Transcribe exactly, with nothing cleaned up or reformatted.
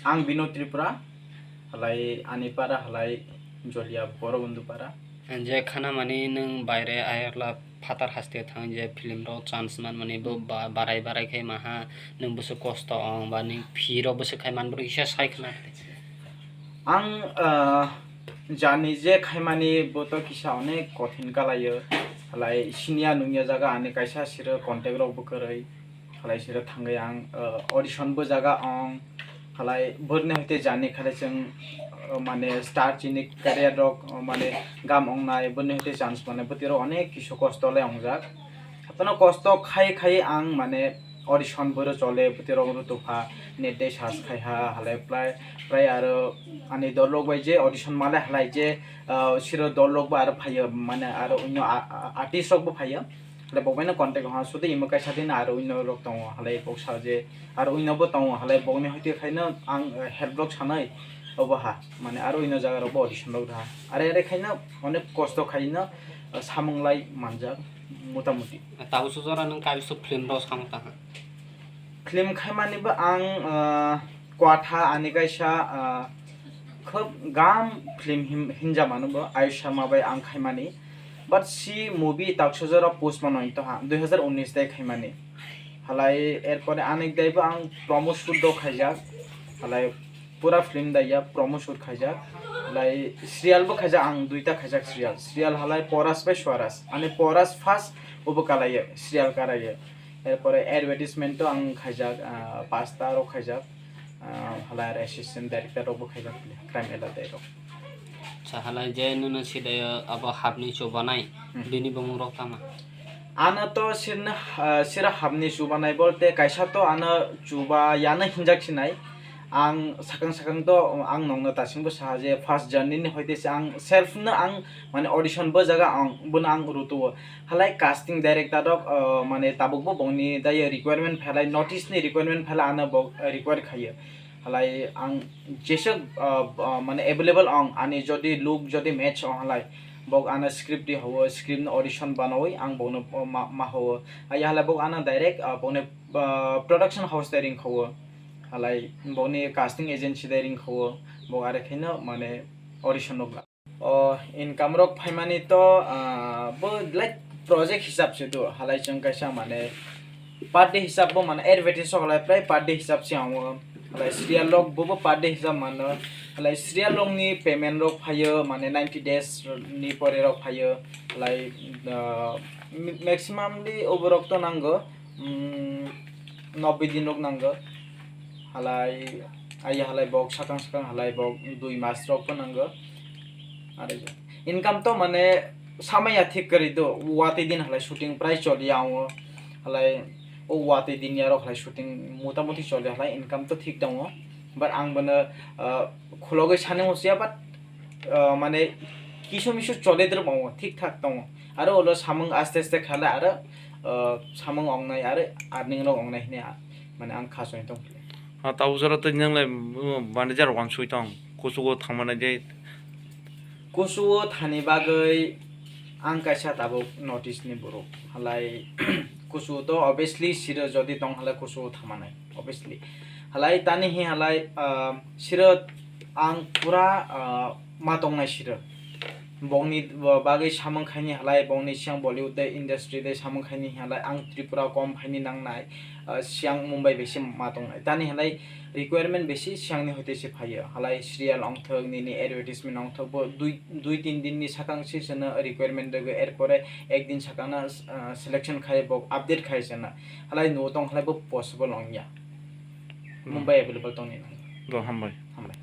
Ang Bino Tripura, halai ani para halai Jolia Borobondu para. Je khana mani nwng baire ayarla phatar haste thang je film rok chance man mani bo ba-, barai barai khai maha nwng bwswk kosto ong ba nwng phi rok bwswk khai man bwrwi kisa sai khna. Ang, ah, jani je khaimani bo to kisa onek kothin kalaio, halai sinya nungya jaga ani kaisa siro contact rok bo kwrwi. Halai siro thangwi ang, uh, audition bo jaga ong. Halai borni hoite jani khalai chwng, uh, mane star chini career rok, uh, mane gam ongnai, borni hoite chance mane bwtwi rok onek kisu kosto le ongjak. Hapano kosto khai khai ang mane audition boro chole, bwtwi rok rutupha, net dei search khai ha, halai prai, prai aro ani dol rok bai je audition male halai je, uh, siro dol rok bo aro phaio, mane aro onyo a-, a-, artist rok bo phaio. Halai bo baino contact ha, sudu imo kaisa din aro uino rok tongo, halai bo sa je aro uino bo tongo, halai bokni hoite khaino ang, eh, help rok sanai obo ha, mane aro uino jaga rok bo audition rok da. Are are khaino onek kosto khaino, eh, samung lai manjak mota moti. Tabuk sujora nwng kaisa film rok samung tangha? Film khaimani bo ang, ah, kwatha ani kaisa, ah, khub gam film him-, hinjamano bo Ayush Sharma bai ang khaimani. But si movie taksojora postpone oi toha, dui hazar unis dai khaimani. Halai erpore anek dai bo ang promo shoot do khaijak. Halai pura film dai ya promo shoot khaijak. Halai serial bo khaijak ang duita khaijak serial. Serial halai Poras bai Swaras. Ani Poras first obo kalaiyo serial karaiyo. Erpore advertisement to ang khaijak, ah, pasta rok khaijak, ah, halai ar assistant director rok bo khaijak, crime alert rok. Acha, halai je nono sidayo abo hapni chubanai, hmm, bini bumung rok tama? Ano to sirna, ah, sira hapni chubanai bolte kaisa to ano chuba yano hinjak sinai. Ang sakang sakang to ang nongno tasingbo saha je first journey ni hoite se ang self no ang mane audition bo jaga ang bono ang rutuo. Halai casting director rok, ah, mane tabuk bo bongni dai requirement phalai, notice ni requirement phalai ano bo, ah, require khaio. Halai ang jeswk, ah, ah, mane available ang ani jodi look jodi match ang halai bok ano script di hawo, script no audition banawi ang bokno, ah, ma, ma hawo. Aya halai bok ano direct, ah, bokni, ah, production house tei ring khawo. Halai bokni casting agency dai ring khawo, bok are khaino mane audition rok la. O income rok phaimani to, ah, bo like project hisab se do, halai chwng kaisa mane per day hisab bo mane advertise rok halai prai per day hisab se amo, halai serial rok bo bo per day hisab mano, halai serial rok ni payment rok phaio mane ninety days ni pore rok phaio, halai, ah, maximum di oborok to nango. Mm, nobbi din rok nango. Halai, aya halai bok sakang sakang halai bok dui mas rok bo nango. Are income to mane samaya thik kwrwi do, watwi din halai shooting prai choli ya wngo. Halai o watwi din ya rok halai shooting motamuti choli halai income to thik tongo. But ang bono, ah, khulogwi sani musuya, but, ah, mane kisu misu chole drop tongo, thik thak tongo. Aro ulo samung aste aste khala aro, ah, samung ongnai aro earning rok ongnai hini, ah, mane ang khasoi tong. Ha, tabuk jora tei nang lai, um, manager rok wansui tong, kuchugo thangmani je. Kuchugo thani bagwi ang kaisa tabuk notice ni borok. Halai kuchugo to obviously siro jodi tong halai kuchugo thamanai, obviously. Halai tani hi halai, ah, siro ang pura, ah, ma tongnai siro. Bongni bagwi samung khaini halai, bongni siang Bollywood de industry de samung khaini halai, ang Tripura kom phaini nangnai, ah, siang Mumbai besi ma tongnai. Tani halai requirement besi siangni hoite se phaio. Halai serial ongthok, nini advertisement ongthok, bo dui, dui tin din ni sakang se seno requirement rwgo, erpore ek din sakang no, ah, selection khai bo update khai seno. Halai nuo tong halai bo possible ongya. Hmm. Mumbai available tongni. Do, hambai. Hambai.